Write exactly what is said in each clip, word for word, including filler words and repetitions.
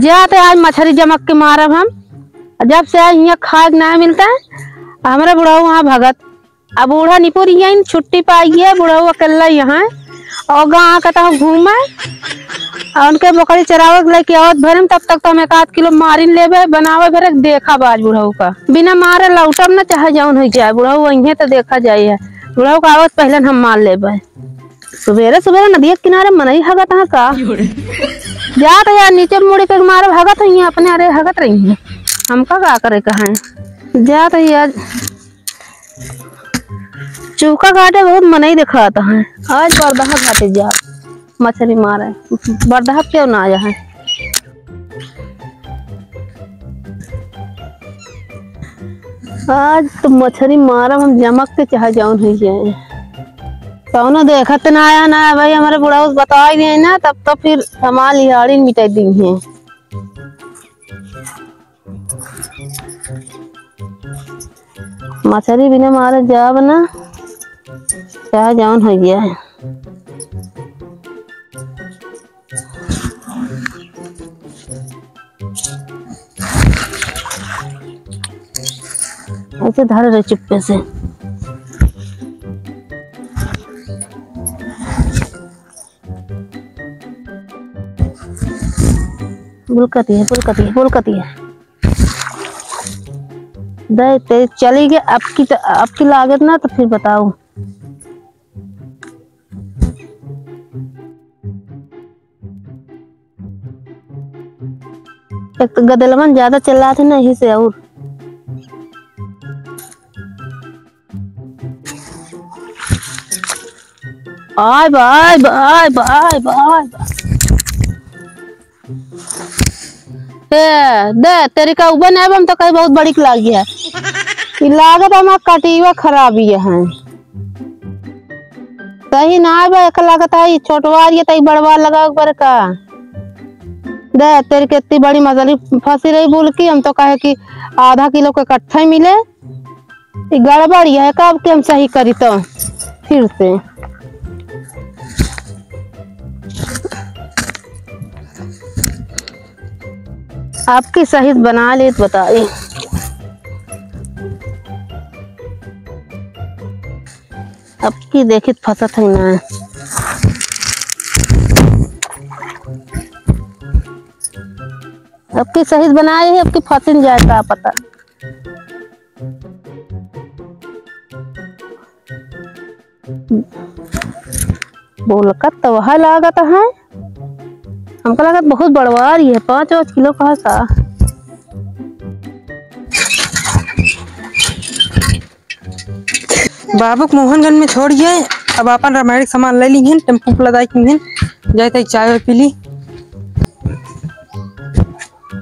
जात है आज मछरी जमक के मारब हम। जब से आज हियाँ खाए के ना मिलता है, हमरे बुढ़ऊ वहाँ भगत। अब बूढ़ा निपुर यहीं छुट्टी पाई है, बुढ़ऊ अकेला यहाँ है। और गाँव का तो घूमे, और उनके बकरी चरावे के लेके आवत भरे में, तब तक तो हम एक आध किलो मारिन लेबे, बनावे भरे देखा बाज बुढ़ऊ का। बिना मारे लौटब ना, चाहे जौन हो जाए, बुढ़ऊ वहीं तो देखा जाए है। बुढ़ऊ का आवत पहले हम मार लेबे। सुबेरे सुबेरे नदिया के किनारे मनई हगत हाँ का? जात है यार, नीचे मुड़ के मारब हगत है, अपने अरे हगत रही है, हमका का करे कहाँ है? जात है यार, चूका काटे बहुत मनई देखात है। आज बरदहा घाटे जा मछरी मारे, बरदहा क्यों ना आया है? आज तो मछरी मारब हम जमक के, चाहे जौन हो जाए। कौनो देखत ना आया ना भाई, हमारे बुढ़ऊ बताई दिए ना, तब तो फिर हमार लिहाड़ी मिटाई दी है। मछरी बिना मारे जाब ना, चाहे जौन हो गया है। ऐसे धरे रहे चुप्पे से। बुलकती है, बुलकती है, बुलकती है। दे ते चली गए, अब की तो, अब की लागत ना तो फिर बताओ। एक तो गदेलवन ज्यादा चिल्लात है ना, यही से और। आय बा, आय बा, आय बा, आय बा, आय बा। ए, दे, तेरी का उबे नहीं बा, हम तो कहीं बहुत बड़ी लागी है। ई लागत हमार कटीवा खराब ही है। सही ना बा, एक लागत है, ई छोटवार ये तई बड़वार लगा ऊपर का। दे, तेरी के इतनी बड़ी मछली फंसी रही बोल की, हम तो कहे कि आधा किलो के इकट्ठा ही मिले। ई गड़बड़ ये है, कब के हम सही करी तो फिर से। आपकी सही बना ले तो बताई। अब की देखित फंसत है ना। अब की सही बनाए है, अब की फंसिन जाए का पता। बोलकत तो वह लागत है, हमका लागत बहुत बड़वार ही है, पाँच पाँच किलो का है का। बाबू के मोहनगंज में छोड़िए, अब आपन रामायण के सामान ले लीहन, टेम्पू पे लदाई कीहन, जाए तक चाय वाय पी ली।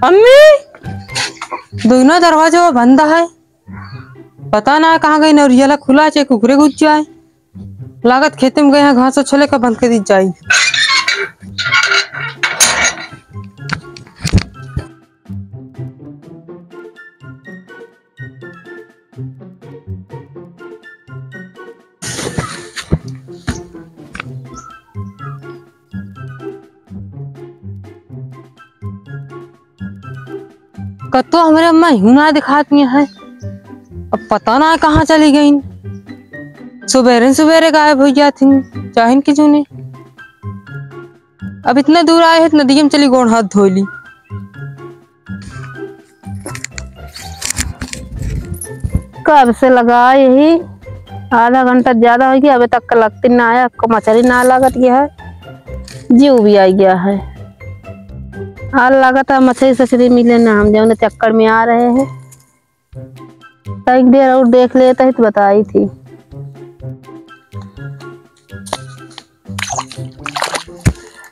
अम्मी, दोनों दरवाजा बंद है, पता ना कहाँ गई, नौरियाला खुला चाहे कुकुरे घुस जाए, लागत खेते में गए हैं, घास छोले का बंद कर दी जाए। कतो हमरे अम्मा हिउ ना दिखात में है, अब पता ना कहाँ चली गईन। सुबेरे सुबेरे गायब हो जात हिन, चाहिन की जूने। अब इतना दूर आए हैं तो नदिया में चली गोड़ हाथ धो ली। कब से लगा यही, आधा घंटा ज्यादा हो गया, अबे तक का लगती ना आया, को मछली ना लागत गया है, जीव भी आ गया है। आ लागत है मछली सछली मिले ना, हम जौन चक्कर में आ रहे हैं। एक देर और देख लेता ही तो बताई थी।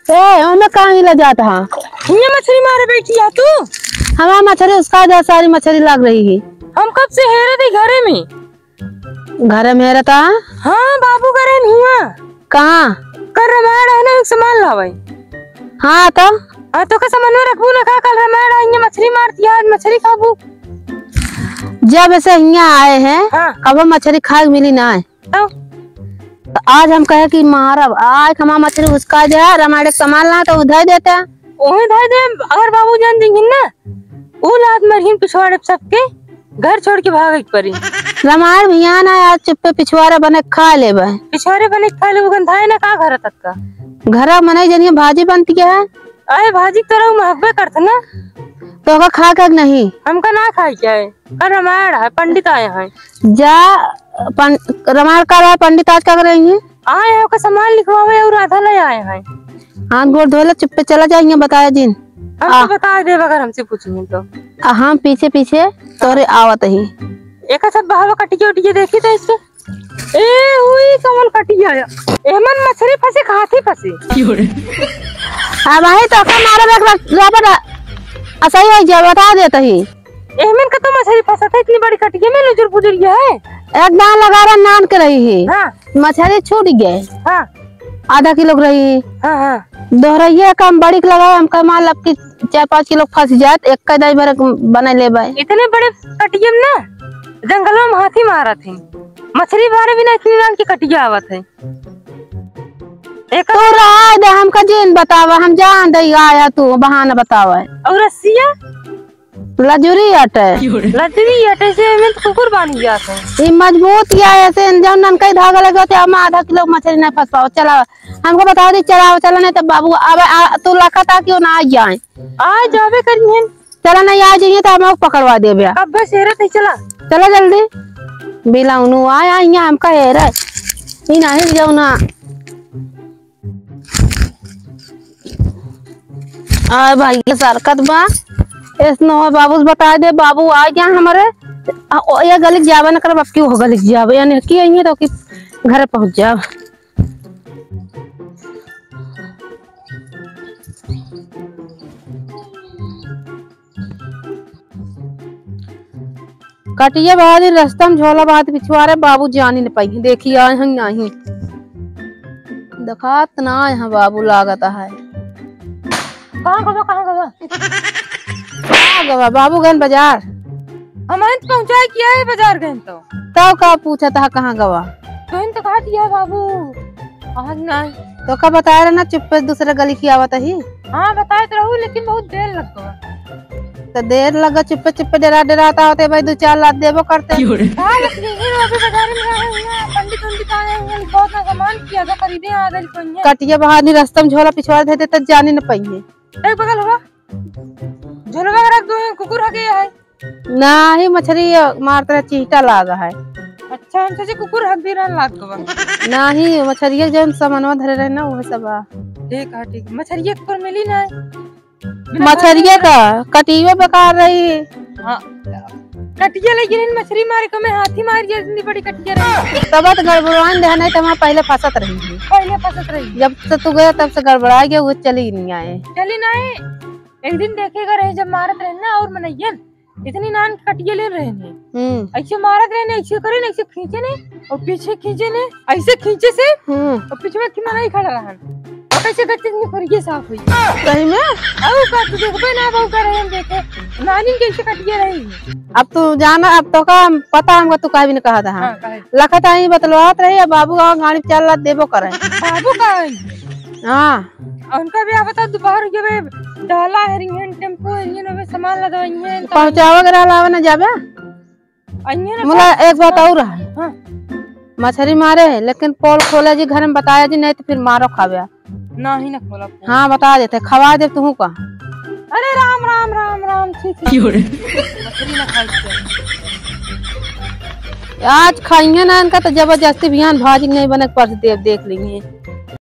ए, ओमे कहाँ हिला जात हा? हियाँ मछली मारे बैठी है तू? हमार मछली उसका जा, सारी मछली लाग रही है। हम कब से हेरे थे घरे में। घरे में हेरत हा? हाँ, बाबू घरे नहीं हुआ। कहाँ? कल रामायण है ना, एक सामान लावे। हाँ, तो? हाँ, तो का सामान में रखबू ना का? कल रामायण है, हियाँ मछली मारती है, आज मछली खाबू। जब से हियाँ आए हैं, हाँ। कबो मछली खाए के मिली ना है। तो? तो आज हम कहे कि मारब, आज हमार मछली उसका दे, रामायण के सामान ला तो उधर देते। ओहे धाय दे, अगर बाबू जान देंगे ना, ऊ लात मरहिन पिछवाड़े सबके, घर छोड़ के भागे के परी। रमाड़ भियान है, आज चुप्पे पिछवाड़ा बने खा लेबे। पिछवाड़े बने खा लेबे, गंधाए ना का घर तक का। घरा मनई जनिए भाजी बनती है। अरे भाजी तोरा महकबे करत ना। तो का खा के नहीं? हमका ना खाए के है। कल रमाड़ है, पंडित आए हैं। जा, पं-, रमाड़ का रहा, पंडित आज का करेंगे? आए हैं, ओकर सामान लिखवावे और आधा ले आए हैं। हाथ गोड़ धोले, चुप्पे चला जाइए, बताया जिन। हम आ। तो बता देब अगर हमसे पूछेंगे तो। आ, हम पीछे पीछे तोरे आवत ही। एका सब बहावा कटिया उटिया देखी तो इसके। ए, हुई कमल कटिया। एमन मछरी फंसे, हाथी फंसे। अब आई तो का मारे बे, रबर असही हो जाए, बता देत ही। एहमन का तो मछरी फंसत है, इतनी बड़ी कटिया में लुजुर पुजुर ये है। एक दान लगा रहा, नान के रही है। हाँ। मछरी छूट गए। हाँ। आधा किलो के रही। हाँ, हाँ। दोहरैया का हम बड़ी के लगाए, हमका मान लब कि चार पाँच किलो फंस जात, एक का दाई भर बना लेबे। इतने बड़े कटिया में ना, जंगल में हाथी मारत है, मछरी मारे बिना इतनी नान की कटिया आवत है। एक तू रहा दे, हमका जिन बतावा, हम जान दे आया तू बहाना बतावा। और रस्सिया? लजुरी अटे। लजुरी अटे से एमे तो कुकुर बांध जात है। ई मजबूत या ऐसे जौन ननकई धागा लगे होते, हम आधा किलो मछली नहीं फंस पाओ। चला, हमको बता दे, चलाओ, चला नहीं तो बाबू, अब आ, तू लखत आ क्यों ना आ जाए। आ जाबे करिहन। चला नहीं आ जाइए तो हम पकड़वा देबे। अब बस हेरत है, चला। चला जल्दी। बिलाउनु आ, आ, यहाँ हमका हेरे। ई नहीं जाओ ना। आय भाई, ये सरकत बा। ऐसनो हो, बाबू से बता दे, बाबू आ गया हमारे। आ, ओ, ये गली जावे न करब, अब क्यों हो गली जावे, यानी कि यहीं तो कि घर पहुँच जाओ। कटिया बहादी रस्तम झोला बहादी पिछुआरे बाबू जानी न पाई। देखी आए हैं नहीं। देखात ना आए हैं बाबू, लागत है। कहाँ गवा, कहाँ गवा? कहाँ गवा? बाबू गए बाजार। हमारे तो पहुँचाए किया है बाजार गए तो। तब का पूछा था कहाँ गवा? तुम तो कहा दिया बाबू। आज ना। तो का बताए रहे ना, चुप्पे दूसरे गली की आवत ही। हाँ, बताए तो रहू, लेकिन बहुत देर लग गवा। तो देर लगा, चुप्पे चुप्पे डेरा डेराता होते भाई, दो चार लात देबो करते। क्यों रे? हाँ, लेकिन ये वो अभी बाजार में रहे हुए हैं, पंडित उंडित आए हुए हैं, बहुत ना सामान किया था, खरीदे आ गए कोई है। कटिया बहानी रस्ता में झोला पिछवाड़ देते तो जाने न पाइए। एक बगल हुआ, झोलवा के रख दो, कुकुर हगे है। नाही, मछरी मारत रहे, चींटा लागा है। अच्छा, हम सोचे कुकुर हग दे रहन लाग गवा। नाही, मछरिया जौन सामानवा धरे रहे ना, उहे सब बा। ठीक है, ठीक। मछरिया कुकुर मिली ना? मछरिया का कटियो बेकार रही। हाँ। कटिया ले गिरन मछरी मारे को में हाथी मार गया, इतनी बड़ी कटिया रही। तब तो गड़बड़ान दे, नहीं तो वहाँ पहले फंसत रही थी। पहले फंसत रही। जब से तू गया, तब से गड़बड़ा गया, वो चली नहीं आए। चली नहीं। एक दिन देखे का रहे, जब मारत रहे ना और मनैयन, इतनी नान कटिया ले रहे ने। हम्म। ऐसे मारत रहे ने, ऐसे करे ने, ऐसे खींचे ने, और पीछे खींचे ने, ऐसे खींचे से, हम्म। और पीछे में खिमा नहीं खड़ा रहन। और कैसे गच्चे नहीं करिए साफ हुई। सही में? अब का तू देखबे ना, बाबू का रहे हम देखे। नानी कैसे कटिया रही। अब तू जाना, अब तो का पता हमका तू काहे भी नहीं कहा था। हाँ, काहे? लखत आई बतलवात रही, अब बाबू का गाड़ी में चार लात देबो करे। बाबू का आई? हाँ। और उनका भी आवता दोपहर के बे डाला है, रिंगन टेम्पो, इंजन में सामान लदवाई है, तो पहुँचावा के रहला, आवे ना जाबे? इंजन मुला, एक बात और है। हाँ। मछरी मारे है, लेकिन पोल खोले जी घर में, बताया जी, नहीं तो फिर मारो खावे। ना ही ना खोला पोल। हाँ, बता देते, खवा दे तू का। अरे राम, राम, राम, राम, छी, छी। क्यों रे? मछरी ना खाई के। आज खाइए ना इनका, तो जबरदस्ती बिहान भाजी नहीं बने, परस दे, देख लेंगे।